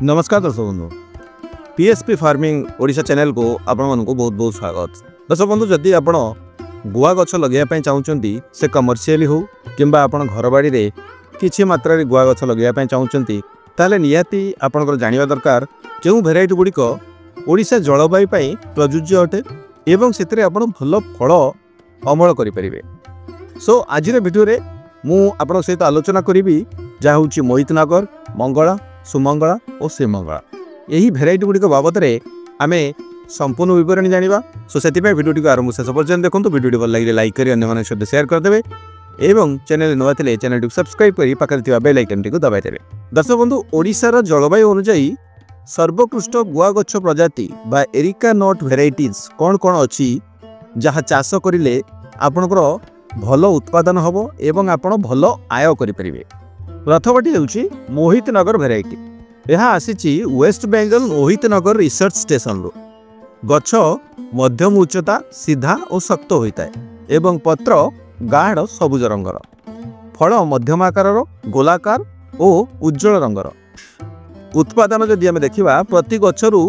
ନମସ୍କାର ଦର୍ଶକ ବନ୍ଧୁ, ପିଏସ୍ପି ଫାର୍ମିଂ ଓଡ଼ିଶା ଚ୍ୟାନେଲକୁ ଆପଣମାନଙ୍କୁ ବହୁତ ବହୁତ ସ୍ୱାଗତ। ଦର୍ଶକ ବନ୍ଧୁ, ଯଦି ଆପଣ ଗୁଆ ଗଛ ଲଗାଇବା ପାଇଁ ଚାହୁଁଛନ୍ତି, ସେ କମର୍ସିଆଲି ହେଉ କିମ୍ବା ଆପଣ ଘର ବାଡ଼ିରେ କିଛି ମାତ୍ରାରେ ଗୁଆ ଗଛ ଲଗାଇବା ପାଇଁ ଚାହୁଁଛନ୍ତି, ତାହେଲେ ନିହାତି ଆପଣଙ୍କର ଜାଣିବା ଦରକାର କେଉଁ ଭେରାଇଟି ଗୁଡ଼ିକ ଓଡ଼ିଶା ଜଳବାୟୁ ପାଇଁ ପ୍ରଯୁଜ୍ୟ ଅଟେ ଏବଂ ସେଥିରେ ଆପଣ ଭଲ ଫଳ ଅମଳ କରିପାରିବେ। ସୋ ଆଜିର ଭିଡ଼ିଓରେ ମୁଁ ଆପଣଙ୍କ ସହିତ ଆଲୋଚନା କରିବି ଯାହା ହେଉଛି ମୋହିତନଗର, ମଙ୍ଗଳା, ସୁମଙ୍ଗଳା ଓ ଶ୍ରୀମଙ୍ଗଳା। ଏହି ଭେରାଇଟି ଗୁଡ଼ିକ ବାବଦରେ ଆମେ ସମ୍ପୂର୍ଣ୍ଣ ବିବରଣୀ ଜାଣିବା। ସୋ ସେଥିପାଇଁ ଭିଡ଼ିଓଟିକୁ ଆରମ୍ଭ ଶେଷ ପର୍ଯ୍ୟନ୍ତ ଦେଖନ୍ତୁ। ଭିଡ଼ିଓଟି ଭଲ ଲାଗିଲେ ଲାଇକ୍ କରି ଅନ୍ୟମାନଙ୍କ ସହିତ ସେୟାର କରିଦେବେ ଏବଂ ଚ୍ୟାନେଲ ନୂଆ ଥିଲେ ଚ୍ୟାନେଲଟିକୁ ସବସ୍କ୍ରାଇବ୍ କରି ପାଖରେ ଥିବା ବେଲ୍ ଆଇକନ୍ଟିକୁ ଦବାଇ ଦେବେ। ଦର୍ଶକ ବନ୍ଧୁ, ଓଡ଼ିଶାର ଜଳବାୟୁ ଅନୁଯାୟୀ ସର୍ବୋତ୍କୃଷ୍ଟ ଗୁଆ ଗଛ ପ୍ରଜାତି ବା ଏରିକା not varieties କ'ଣ କ'ଣ ଅଛି, ଯାହା ଚାଷ କରିଲେ ଆପଣଙ୍କର ଭଲ ଉତ୍ପାଦନ ହେବ ଏବଂ ଆପଣ ଭଲ ଆୟ କରିପାରିବେ। ପ୍ରଥମଟି ହେଉଛି ମୋହିତନଗର ଭେରାଇଟି। ଏହା ଆସିଛି ୱେଷ୍ଟ ବେଙ୍ଗଲ ମୋହିତନଗର ରିସର୍ଚ୍ଚ ଷ୍ଟେସନରୁ। ଗଛ ମଧ୍ୟମ ଉଚ୍ଚତା, ସିଧା ଓ ଶକ୍ତ ହୋଇଥାଏ ଏବଂ ପତ୍ର ଗାଢ଼ ସବୁଜ ରଙ୍ଗର। ଫଳ ମଧ୍ୟମ ଆକାରର, ଗୋଲାକାର ଓ ଉଜ୍ଜଳ ରଙ୍ଗର। ଉତ୍ପାଦନ ଯଦି ଆମେ ଦେଖିବା, ପ୍ରତି ଗଛରୁ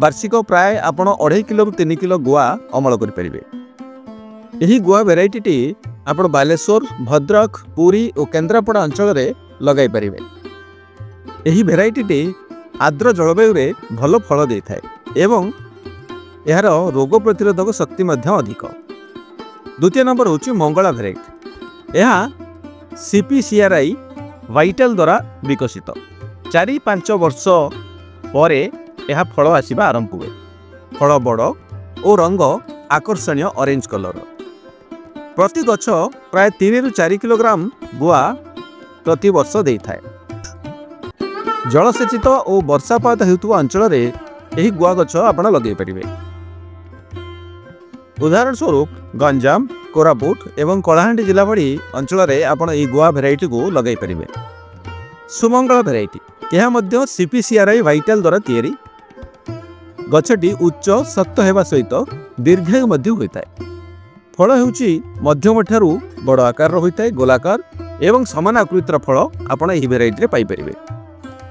ବାର୍ଷିକ ପ୍ରାୟ ଆପଣ 2.5 କିଲୋରୁ 3 କିଲୋ ଗୁଆ ଅମଳ କରିପାରିବେ। ଏହି ଗୁଆ ଭେରାଇଟିଟି ଆପଣ ବାଲେଶ୍ୱର, ଭଦ୍ରକ, ପୁରୀ ଓ କେନ୍ଦ୍ରାପଡ଼ା ଅଞ୍ଚଳରେ ଲଗାଇ ପାରିବେ। ଏହି ଭେରାଇଟିଟି ଆର୍ଦ୍ର ଜଳବାୟୁରେ ଭଲ ଫଳ ଦେଇଥାଏ ଏବଂ ଏହାର ରୋଗ ପ୍ରତିରୋଧକ ଶକ୍ତି ମଧ୍ୟ ଅଧିକ। ଦ୍ୱିତୀୟ ନମ୍ବର ହେଉଛି ମଙ୍ଗଳା ଭେରାଇଟି। ଏହା ସିପିସିଆର୍ଆଇ ଭାଇଟାଲ ଦ୍ୱାରା ବିକଶିତ। 4-5 ବର୍ଷ ପରେ ଏହା ଫଳ ଆସିବା ଆରମ୍ଭ ହୁଏ। ଫଳ ବଡ଼ ଓ ରଙ୍ଗ ଆକର୍ଷଣୀୟ ଅରେଞ୍ଜ କଲର। ପ୍ରତି ଗଛ ପ୍ରାୟ 3ରୁ 4 କିଲୋଗ୍ରାମ ଗୁଆ ପ୍ରତିବର୍ଷ ଦେଇଥାଏ। ଜଳସେଚିତ ଓ ବର୍ଷାପାତ ହେଉଥିବା ଅଞ୍ଚଳରେ ଏହି ଗୁଆ ଗଛ ଆପଣ ଲଗାଇ ପାରିବେ। ଉଦାହରଣ ସ୍ୱରୂପ, ଗଞ୍ଜାମ, କୋରାପୁଟ ଏବଂ କଳାହାଣ୍ଡି ଜିଲ୍ଲା ଭଳି ଅଞ୍ଚଳରେ ଆପଣ ଏହି ଗୁଆ ଭେରାଇଟିକୁ ଲଗାଇ ପାରିବେ। ସୁମଙ୍ଗଳ ଭେରାଇଟି, ଏହା ମଧ୍ୟ ସିପିସିଆର୍ଆଇ ଭାଇଟାଲ ଦ୍ୱାରା ତିଆରି। ଗଛଟି ଉଚ୍ଚ, ଶକ୍ତ ହେବା ସହିତ ଦୀର୍ଘାୟୁ ମଧ୍ୟ ହୋଇଥାଏ। ଫଳ ହେଉଛି ମଧ୍ୟମଠାରୁ ବଡ଼ ଆକାରର ହୋଇଥାଏ, ଗୋଲାକାର ଏବଂ ସମାନ ଆକୃତିର ଫଳ ଆପଣ ଏହି ଭେରାଇଟିରେ ପାଇପାରିବେ।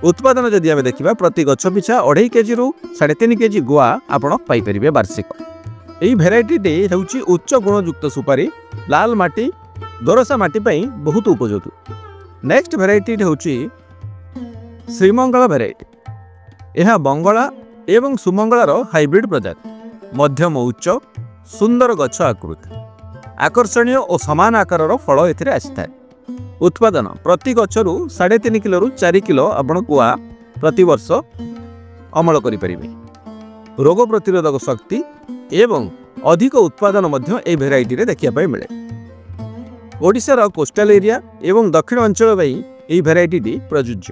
ଉତ୍ପାଦନ ଯଦି ଆମେ ଦେଖିବା, ପ୍ରତି ଗଛ ପିଛା 2.5 କେଜିରୁ 3.5 କେଜି ଗୁଆ ଆପଣ ପାଇପାରିବେ ବାର୍ଷିକ। ଏହି ଭେରାଇଟିଟି ହେଉଛି ଉଚ୍ଚ ଗୁଣଯୁକ୍ତ ସୁପାରି, ଲାଲ ମାଟି, ଦୋରସା ମାଟି ପାଇଁ ବହୁତ ଉପଯୋଗୀ। ନେକ୍ସଟ ଭେରାଇଟି ହେଉଛି ଶ୍ରୀମଙ୍ଗଳ ଭେରାଇଟି। ଏହା ବଙ୍ଗଳା ଏବଂ ସୁମଙ୍ଗଳାର ହାଇବ୍ରିଡ୍ ପ୍ରଜାତି। ମଧ୍ୟମ ଉଚ୍ଚ, ସୁନ୍ଦର ଗଛ ଆକୃତି, ଆକର୍ଷଣୀୟ ଓ ସମାନ ଆକାରର ଫଳ ଏଥିରେ ଆସିଥାଏ। ଉତ୍ପାଦନ ପ୍ରତି ଗଛରୁ 3.5 କିଲୋରୁ 4 କିଲୋ ଆପଣ ଗୁଆ ପ୍ରତିବର୍ଷ ଅମଳ କରିପାରିବେ। ରୋଗ ପ୍ରତିରୋଧକ ଶକ୍ତି ଏବଂ ଅଧିକ ଉତ୍ପାଦନ ମଧ୍ୟ ଏହି ଭେରାଇଟିରେ ଦେଖିବା ପାଇଁ ମିଳେ। ଓଡ଼ିଶାର କୋଷ୍ଟାଲ ଏରିଆ ଏବଂ ଦକ୍ଷିଣ ଅଞ୍ଚଳ ପାଇଁ ଏହି ଭେରାଇଟିଟି ପ୍ରଯୁଜ୍ୟ।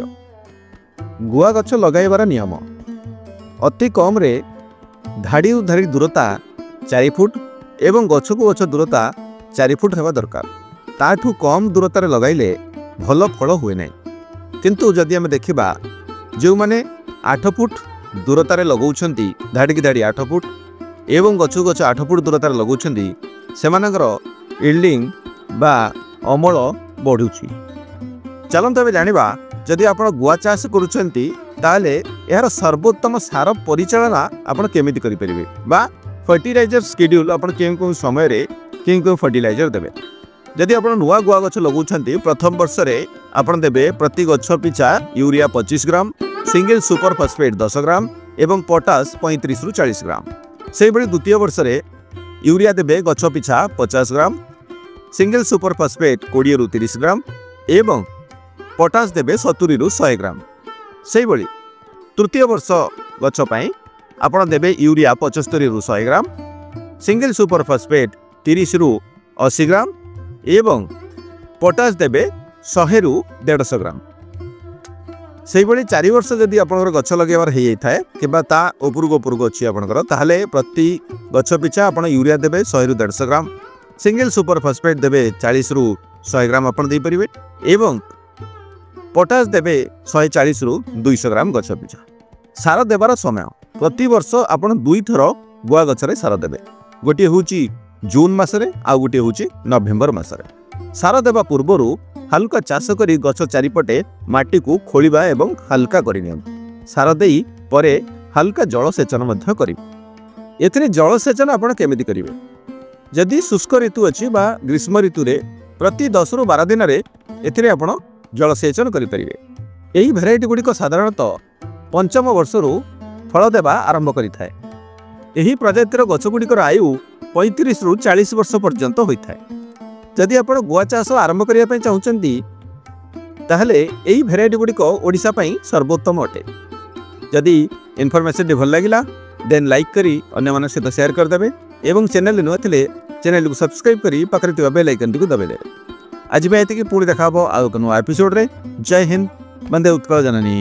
ଗୁଆ ଗଛ ଲଗାଇବାର ନିୟମ: ଅତି କମ୍ରେ ଧାଡ଼ିରୁ ଧାଡ଼ି ଦୂରତା 4 ଫୁଟ ଏବଂ ଗଛକୁ ଗଛ ଦୂରତା 4 ଫୁଟ ହେବା ଦରକାର। ତାଠୁ କମ୍ ଦୂରତାରେ ଲଗାଇଲେ ଭଲ ଫଳ ହୁଏ ନାହିଁ। କିନ୍ତୁ ଯଦି ଆମେ ଦେଖିବା, ଯେଉଁମାନେ 8 ଫୁଟ ଦୂରତାରେ ଲଗାଉଛନ୍ତି, ଧାଡ଼ିକି ଧାଡ଼ି 8 ଫୁଟ ଏବଂ ଗଛକୁ ଗଛ 8 ଫୁଟ ଦୂରତାରେ ଲଗାଉଛନ୍ତି, ସେମାନଙ୍କର ଇଲ୍ଡିଂ ବା ଅମଳ ବଢ଼ୁଛି। ଚାଲନ୍ତୁ ଏବେ ଜାଣିବା, ଯଦି ଆପଣ ଗୁଆ ଚାଷ କରୁଛନ୍ତି ତାହେଲେ ଏହାର ସର୍ବୋତ୍ତମ ସାର ପରିଚାଳନା ଆପଣ କେମିତି କରିପାରିବେ ବା ଫର୍ଟିଲାଇଜର ସ୍କେଡ୍ୟୁଲ୍ ଆପଣ କେଉଁ କେଉଁ ସମୟରେ କେଉଁ କେଉଁ ଫର୍ଟିଲାଇଜର ଦେବେ। ଯଦି ଆପଣ ନୂଆ ଗୁଆ ଗଛ ଲଗାଉଛନ୍ତି, ପ୍ରଥମ ବର୍ଷରେ ଆପଣ ଦେବେ ପ୍ରତି ଗଛ ପିଛା ୟୁରିଆ 25 ଗ୍ରାମ, ସିଙ୍ଗଲ ସୁପର ଫସ୍ଫେଟ୍ 10 ଗ୍ରାମ ଏବଂ ପଟାସ 35ରୁ 40 ଗ୍ରାମ। ସେହିଭଳି ଦ୍ୱିତୀୟ ବର୍ଷରେ ୟୁରିଆ ଦେବେ ଗଛ ପିଛା 50 ଗ୍ରାମ, ସିଙ୍ଗଲ ସୁପର ଫସ୍ଫେଟ୍ 20ରୁ 30 ଗ୍ରାମ ଏବଂ ପଟାସ ଦେବେ 70ରୁ 100 ଗ୍ରାମ। ସେହିଭଳି ତୃତୀୟ ବର୍ଷ ଗଛ ପାଇଁ ଆପଣ ଦେବେ ୟୁରିଆ 75ରୁ 100 ଗ୍ରାମ, ସିଙ୍ଗଲ ସୁପର ଫସ୍ଫେଟ୍ 30ରୁ 80 ଗ୍ରାମ ଏବଂ ପଟାସ ଦେବେ 100ରୁ 150 ଗ୍ରାମ। ସେଇଭଳି 4 ବର୍ଷ ଯଦି ଆପଣଙ୍କର ଗଛ ଲଗାଇବାର ହେଇଯାଇଥାଏ କିମ୍ବା ତା ଉପରକୁ ଉପରକୁ ଅଛି ଆପଣଙ୍କର, ତାହେଲେ ପ୍ରତି ଗଛ ପିଛା ଆପଣ ୟୁରିଆ ଦେବେ 100ରୁ 150 ଗ୍ରାମ, ସିଙ୍ଗଲ ସୁପର ଫସ୍ଫେଟ୍ ଦେବେ 40ରୁ 100 ଗ୍ରାମ ଆପଣ ଦେଇପାରିବେ ଏବଂ ପଟାସ ଦେବେ 140ରୁ 200 ଗ୍ରାମ ଗଛ ପିଛା। ସାର ଦେବାର ସମୟ: ପ୍ରତିବର୍ଷ ଆପଣ ଦୁଇଥର ଗୁଆ ଗଛରେ ସାର ଦେବେ। ଗୋଟିଏ ହେଉଛି ଜୁନ୍ ମାସରେ, ଆଉ ଗୋଟିଏ ହେଉଛି ନଭେମ୍ବର ମାସରେ। ସାର ଦେବା ପୂର୍ବରୁ ହାଲୁକା ଚାଷ କରି ଗଛ ଚାରିପଟେ ମାଟିକୁ ଖୋଳିବା ଏବଂ ହାଲକା କରିନିଅନ୍ତୁ। ସାର ଦେଇ ପରେ ହାଲକା ଜଳସେଚନ ମଧ୍ୟ କରିବେ। ଏଥିରେ ଜଳସେଚନ ଆପଣ କେମିତି କରିବେ? ଯଦି ଶୁଷ୍କ ଋତୁ ଅଛି ବା ଗ୍ରୀଷ୍ମ ଋତୁରେ ପ୍ରତି 10ରୁ 12 ଦିନରେ ଏଥିରେ ଆପଣ ଜଳସେଚନ କରିପାରିବେ। ଏହି ଭେରାଇଟି ଗୁଡ଼ିକ ସାଧାରଣତଃ ପଞ୍ଚମ ବର୍ଷରୁ ଫଳ ଦେବା ଆରମ୍ଭ କରିଥାଏ। ଏହି ପ୍ରଜାତିର ଗଛଗୁଡ଼ିକର ଆୟୁ 35ରୁ 40 ବର୍ଷ ପର୍ଯ୍ୟନ୍ତ ହୋଇଥାଏ। ଯଦି ଆପଣ ଗୁଆ ଚାଷ ଆରମ୍ଭ କରିବା ପାଇଁ ଚାହୁଁଛନ୍ତି, ତାହେଲେ ଏହି ଭେରାଇଟି ଗୁଡ଼ିକ ଓଡ଼ିଶା ପାଇଁ ସର୍ବୋତ୍ତମ ଅଟେ। ଯଦି ଇନଫର୍ମେସନ୍ଟି ଭଲ ଲାଗିଲା, ଦେନ୍ ଲାଇକ୍ କରି ଅନ୍ୟମାନଙ୍କ ସହିତ ସେୟାର କରିଦେବେ ଏବଂ ଚ୍ୟାନେଲରେ ନୂଆ ଥିଲେ ଚ୍ୟାନେଲକୁ ସବସ୍କ୍ରାଇବ୍ କରି ପାଖରେ ଥିବା ବେଲ୍ ଆଇକନ୍ଟିକୁ ଦବାଇ ଦେବେ। ଆଜି ପାଇଁ ଏତିକି। ପୁଣି ଦେଖା ହେବ ଆଉ ଏକ ନୂଆ ଏପିସୋଡ଼ରେ। ଜୟ ହିନ୍ଦ, ବନ୍ଦେ ଉତ୍କଳ ଜନନୀ।